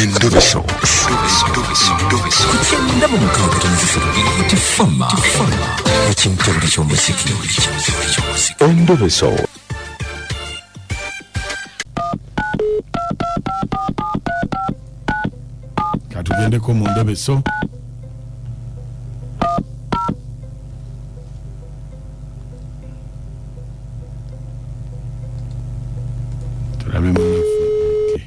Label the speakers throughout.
Speaker 1: Endobeso.
Speaker 2: Ku 96.3 Tifama ekimtebule ky'omuziki.
Speaker 1: Endobeso.
Speaker 3: Katugendeko mu ndobeso. Tulabe munafu. Okay.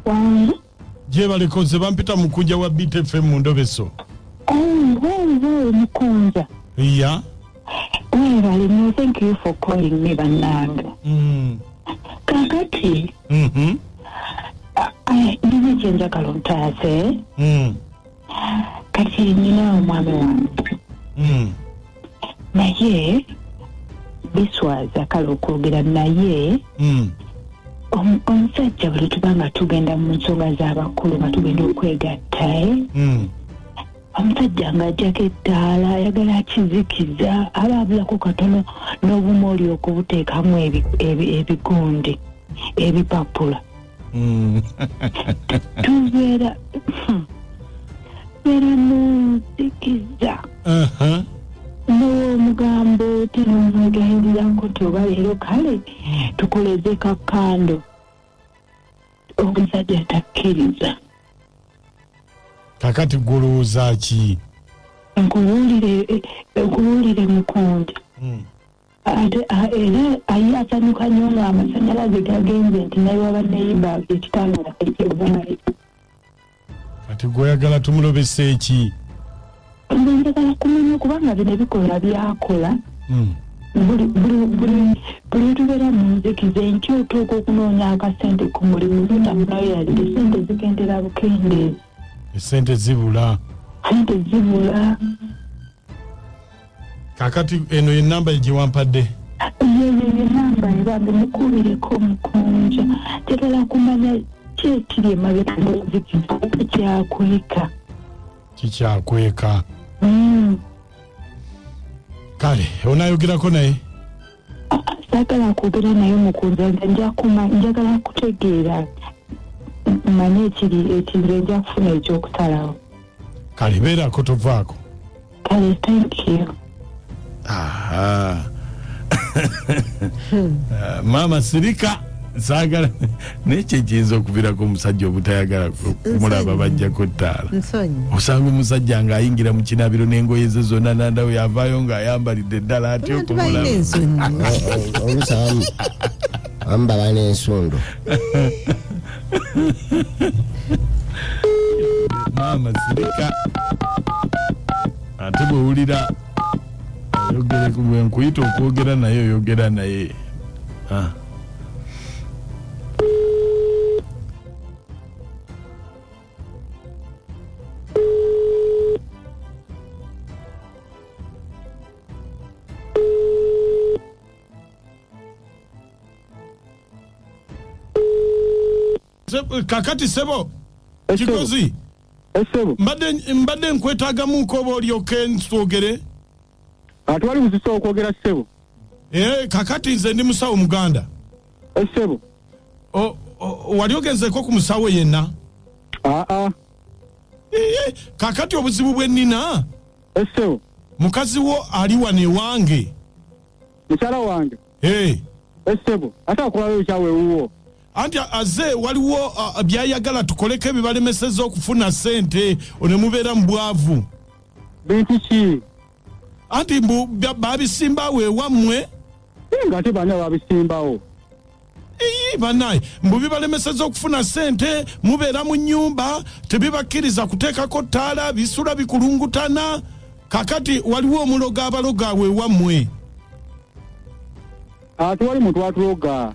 Speaker 4: Wange.
Speaker 3: Gyebaleko, nze bampita Mukunja wa BTFM mu ndobeso.
Speaker 4: Oh, Mukunja.
Speaker 3: Ya.
Speaker 4: Webale nnyo, thank you for calling me, bannange. Kakati nina ekyenjagala ontaase. Kati nina omwami wange, naye biswaza kale okwogera naye. Omusajja buli tuba nga tugenda mu nsonga z'abakulu, nga tugenda okwegatta, omusajja ng'ajjako ettaala, ayagala akizikiza, aba abulako katono n'obumooli okubuteekamu ebigundi ebipapula. Tubeera beera mu nzikiza. N'omugambo oti n'omwegayirirako nti oba leero kale tukoleze kakando, omusajja takkiriza.
Speaker 3: Kakati gwolowooza ki?
Speaker 4: Nkubuulire, Mukunja, ate era aye asanyuka nnyo ng'amasanyalaze gagenze nti naye waba neyiba ekitanda ekivaayo.
Speaker 3: Kati gweoyagala tumulobesa eki?
Speaker 4: Nze njagala kumanya, kubanga bino ebikolwa byakola buli lwetubeera mu nzikiza, enkya otuuka okunoonya akasente ku mulimu notafunayo yadde, sente zikendera bukendeezi.
Speaker 3: Esente zibula.
Speaker 4: Sente zibula.
Speaker 3: Kakati eno yenamba gye wampadde?
Speaker 4: Yeyo enamba ebange, mukubireko Mukunja. Njagala kumanya ki ekiri emabega nzikiza kyakweka.
Speaker 3: Kikyakweka. Kale onayogerako naye?
Speaker 4: Saagala kwogera naye, Mukunja. Nze njagala kutegeera, manye ekiri ekinze, nja kufuna ekyokusalawo.
Speaker 3: Kale beerako, tovaako.
Speaker 4: Kale, thank you.
Speaker 3: Aha. Ah, maama sirika, saagala naye kyekiyinza okuviirako omusajja obutayagala kumulaba bajjako ttaala.
Speaker 5: Nsonyi.
Speaker 3: Osanga omusajja ng'ayingira mu kinabiro n'engoye ze zonna, nandawo yavaayo ng'ayambalidde ddala atya
Speaker 5: Abantu balina
Speaker 3: okumulaba.
Speaker 5: ensonyi.
Speaker 6: Oluusi abamu baba n'ensundo.
Speaker 3: Maama sirika, ate bwewulira oyogere, bwe nkuyita okwogera naye oyogera naye. Ah. Kakati sebo Kigozi.
Speaker 7: Esebo.
Speaker 3: Mbadde nkwetaagamuko oba olyoke nswogere.
Speaker 7: Atwali buzisa okwogera, ssebo.
Speaker 3: Kakati nze ndi musawo muganda.
Speaker 7: Esebo.
Speaker 3: Wali ogenzeeko ku musawo yenna?
Speaker 7: Aa.
Speaker 3: Kakati obuzibu bwe nnina,
Speaker 7: Esebo.
Speaker 3: mukazi wo ali wano ewange.
Speaker 7: Mukyala wange? Esebo, ate akolayo ekyawe ewuwo?
Speaker 3: Anti aze waliwo byayagala tukoleko ebibalemeseza okufuna ssente ne mubeera mu bwavu.
Speaker 7: Bintu ki?
Speaker 3: Anti mbu babisimbawo ewammwe.
Speaker 7: Nga ate bani ababisimbawo?
Speaker 3: Ii, bannaye, mbu bibalemeseza okufuna ssente, mubeera mu nnyumba tebibakkiriza kuteekako ttaala, bisula bikulungutana. Kakati waliwo omulogo abaloga awo ewammwe.
Speaker 7: Ate wali muntu watuloga.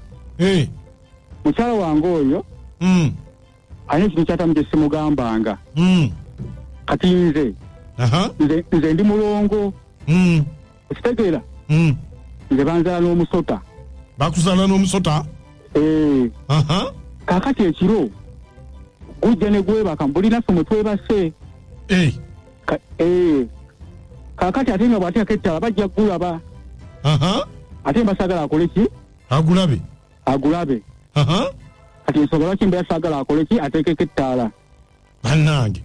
Speaker 7: Mukyala wange oyo alina ekintu kyatamu kye simugambanga. Kati nze nze ndi mulongo. Okitegeera? Nze banzaala n'omusota.
Speaker 3: Bakuzaala n'omusota?
Speaker 7: Eh. Kaakati ekiro gujja ne gwebaka mbuli naffe mwe twebase. Kaakati ate nga bw'ateekako ettaala bajja kugulaba. Ate mba saagala akole ki?
Speaker 3: Agulabe.
Speaker 7: Agulabe. Kati ensonga lwaki mbeera saagala akole ki, ateekeko ettaala.
Speaker 3: Bannange,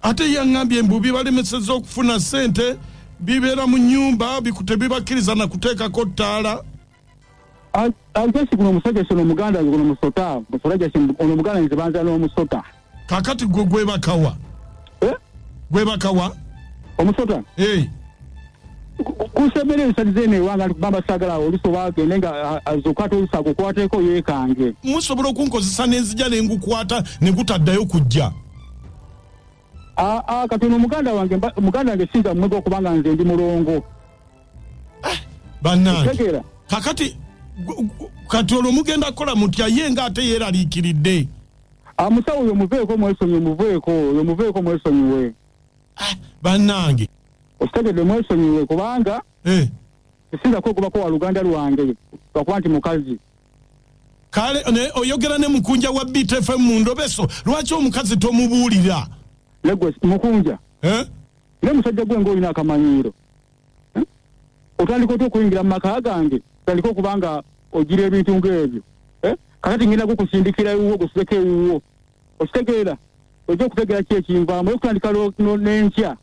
Speaker 3: ate yaŋŋambye mbu bibalemeseza okufuna ssente, bibeera mu nnyumba, tebibakkiriza na kuteekako ttaala.
Speaker 7: Jesi guno omusajja si ono muganda wange, guno musota musota. Jesi ono muganda nze banza n'omusota.
Speaker 3: Kakati gwe gwebakawa?
Speaker 7: Eh?
Speaker 3: Gwebakawa?
Speaker 7: Omusota?
Speaker 3: Eh.
Speaker 7: Gusemera ensali zeeno ewange, anti kubamba saagala oluusi oba agende nga azuuka ate oluusi agukwateko yeekange.
Speaker 3: Musobola okunkozesa nenzija nengukwata ne gutaddayo kujja?
Speaker 7: Aa, kati ono muganda wange, muganda wange sinza mumwega okubanga nze ndi mulongo.
Speaker 3: Bannange.
Speaker 7: Otegeera?
Speaker 3: Kakati kati olwo mugenda kukola mutya ye nga ate yeeraliikiridde?
Speaker 7: Musawo oyo muveeko mwesonyiwe, muveeko oyo muveeko mwesonyiwe.
Speaker 3: Bannange.
Speaker 7: Okitegedde, mwesonyiwe kubanga sinza kwegobako wa luganda lwange lwakuba nti mukazi.
Speaker 3: Kale ne oyogera ne mukunja wa BTFM mu ndobeso, lwaki omukazi tomubuulira?
Speaker 7: Negwe mukunja.
Speaker 3: Eh?
Speaker 7: Ne musajja gwe ng'olina akamanyiiro. Otandika otya okuyingira mu maka gange? Otandika okuba nga ogira ebintu ng'ebyo. Kakati ngenda kukusindikira ewuwo, gusuleko ewuwo. Okitegeera? Ojja okutegeera ki ekinvaamu, okutandika n'enkya.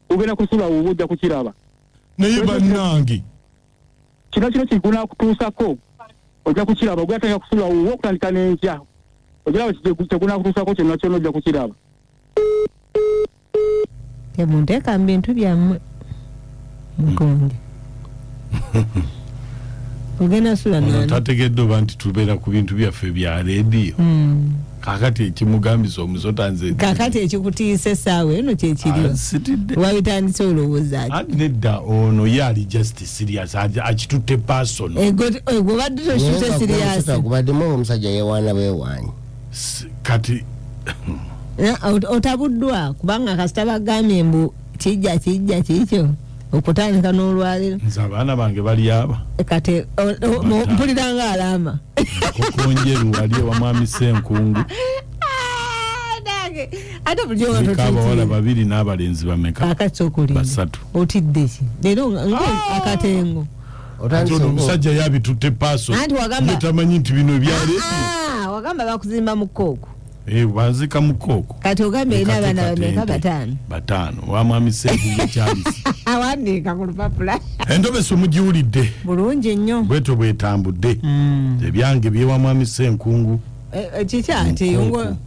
Speaker 7: Ogenda kusula wuwo, ojja kukiraba.
Speaker 3: Naye bannange.
Speaker 7: Kino kino kigunakutuusako, ojja kukiraba. Ogenda tandika kusula wuwo okutandika n'enkya. Ojja kyegunakutuusako kyonna kyonna ojja kukiraba.
Speaker 5: Temunteeka mu bintu byammwe. Mukonde. Ogenda sula
Speaker 3: Ono
Speaker 5: nani?
Speaker 3: tategedde oba nti tubeera ku bintu byaffe bya leediyo. Kakati ekimugambisa omusota nze.
Speaker 5: Kakati ekikutiisa essaawa eno kyekiriwo.
Speaker 3: Sitidde.
Speaker 5: Wabitandise olowooza ki?
Speaker 3: Anti nedda, ono ye ali just serious, akitutte personal.
Speaker 5: Gwe obadde tokitte serious.
Speaker 6: Gubaddemu omusajja yeewaana bwewaanyi.
Speaker 3: Kati
Speaker 5: Otabuddwa kubanga kasita bagambye mbu kijja kijja kikyo okutandika n'olwaliro.
Speaker 3: Nze abaana bange bali aba.
Speaker 5: Kati mpulira nga alaama.
Speaker 3: Kokonjeru wali ewa mwami Ssenkungu.
Speaker 5: Nange ate bulijjo nga
Speaker 3: Kuliko abawala
Speaker 5: totiitiira.
Speaker 3: babiri n'abalenzi bameka?
Speaker 5: Kakati sooka
Speaker 3: Basatu.
Speaker 5: Otidde ki? Leero nga akatengo.
Speaker 3: Ati ono omusajja yabitutte paaso.
Speaker 5: Anti wagamba-
Speaker 3: Ye tamanyi nti bino ebyaleediyo.
Speaker 5: Wagamba bakuzimba mu kooko.
Speaker 3: Banzika mu kooko.
Speaker 5: Kati ogambye erina abaana bameka?
Speaker 3: Katente.
Speaker 5: Bataano.
Speaker 3: Bataano. Wa mwami Ssenkungu Charles.
Speaker 5: Awandiika ku lupapula.
Speaker 3: Endobeso mugiwulidde.
Speaker 5: Bulungi nnyo.
Speaker 3: Bwetyo bwetambudde. Ebyange byewa mwami Ssenkungu.
Speaker 5: Kiki ate
Speaker 3: Nkonko.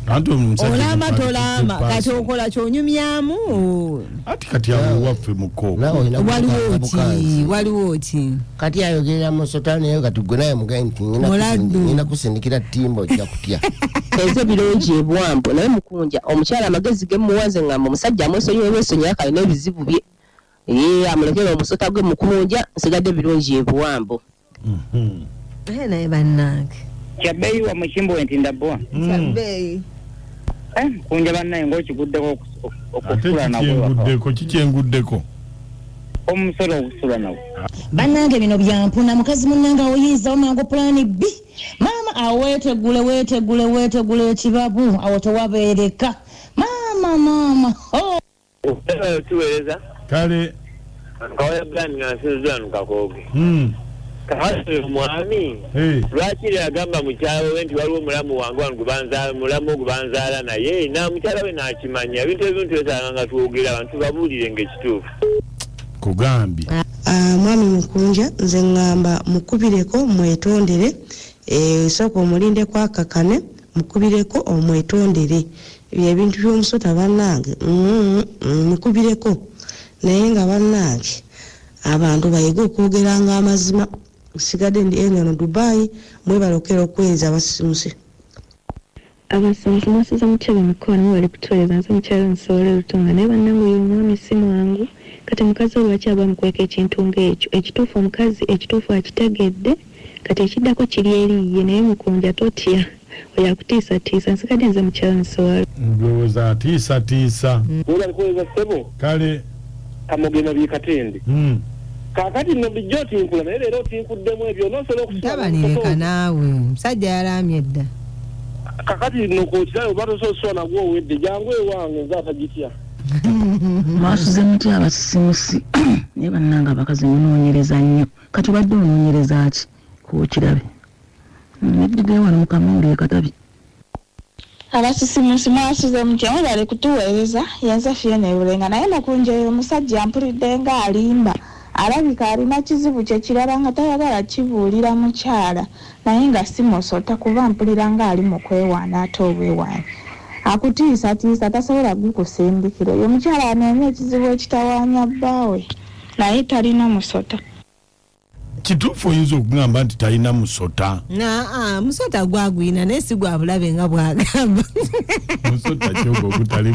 Speaker 3: Anti omusajja
Speaker 5: olaama
Speaker 3: mutwale
Speaker 5: tolaama
Speaker 3: ku
Speaker 5: kati
Speaker 3: paaso.
Speaker 5: okola kyonyumyamu.
Speaker 3: Ati kati awo waffe mu kooko.
Speaker 5: Waliwo ki? Waliwo ki?
Speaker 6: Kati ayogerera musota naye kati gwe naye mugaye nti
Speaker 5: Muladdu.
Speaker 6: ngenda kusindikira ttimba ojja kutya.
Speaker 8: Ezo birungi ebwambo, naye mukunja omukyala amagezi ge muwanze ngamba omusajja amwesonyiwe bwesonyiwe akalina ebizibu bye. Ee, amulekere omusota gwe mukunja, nsigadde birungi ebuwambo.
Speaker 5: Naye bannange.
Speaker 9: Kyabbeeyi wa mukimbo entinda bwa.
Speaker 5: Kyabbeeyi.
Speaker 9: Mukunja bannaye ng'okiguddeko
Speaker 3: Ate
Speaker 9: okusula nagwo.
Speaker 3: kikyenguddeko, kikyenguddeko.
Speaker 9: Omusolo okusula nagwo.
Speaker 10: Bannange bino byampuna, mukazi munnange awo mangu pulaani B. Maama awo weetegule weetegule weetegule ekibabu awo tewabeereka. Maama maama. Oh.
Speaker 11: Tuweereza.
Speaker 3: Kale.
Speaker 11: Nkawaya Brian nga nsinziza wano Kakooge. Kakati omwami lwaki yagamba mukyala we nti waliwo omulamu wange wano gwe banzaala, mulamu gwe banzaala, naye na mukyala we n'akimanya. Ebintu ebimu twetaaga nga twogera abantu babuulire ng'ekituufu.
Speaker 3: Kugambye.
Speaker 12: Mwami Mukunja, nze ŋŋamba mukubireko mwetondere, sooka omulindeko akakane, mukubireko omwetondere. Ebyo ebintu by'omusota bannange, mukubireko. Naye nga bannange abantu bayige okwogeranga amazima. Nsigadde ndi eno Dubai, mwebale okukera okwenza abasisimuse.
Speaker 13: Abasomesa mwasuza mutya bamikono mwebale kutuweereza. Nze mukyala nsobola olutonga, naye bannange oyo omwami si mwangu. Kati mukazi we lwaki aba amukweka ekintu ng'ekyo? Ekituufu omukazi ekituufu akitegedde, kati ekiddako kiri eri ye. Naye mukunja totya, oyo akutiisatiisa. Nsigadde nze mukyala nsobola.
Speaker 3: Ndowooza atiisatiisa.
Speaker 11: Mwebale kuweereza ssebo.
Speaker 3: Kale.
Speaker 11: Kamugema bye Katende. Kaakati nno bulijjo otinkula, naye leero otinkuddemu ebyo onoosobola okusula
Speaker 5: Tabanireka naawe, omusajja yalaamye dda.
Speaker 11: Kakati nno kookirayo oba tosobola okusula nagwo owedde, jangu ewange nze atagitya.
Speaker 14: Mwasuze mutya abasisimusi? Naye bannange abakazi munoonyereza nnyo. Kati obadde onoonyereza ki? Kookirabe. Nejjiddeyo wano mu Kamuli e Katabi.
Speaker 15: Abasisimusi mwasuze mutya mwebale kutuweereza yenze Fiona Ebulenga naye mukunja oyo omusajja mpulidde nga alimba alabika alina kizibu kye kirala nga tayagala kibuulira mukyala naye nga si musota kuba mpulira nga ali mu kwewaana ate obwewaanyi akutiisatiisa tasobola gukusindikira oyo omukyala anoonye ekizibu ekitawaanya bbaawe naye talina musota.
Speaker 3: Kituufu oyinza okugamba nti talina musota.
Speaker 5: Naa musota gwagwina naye si gwa bulabe nga bwagamba.
Speaker 3: Musota kyogwo ogutali.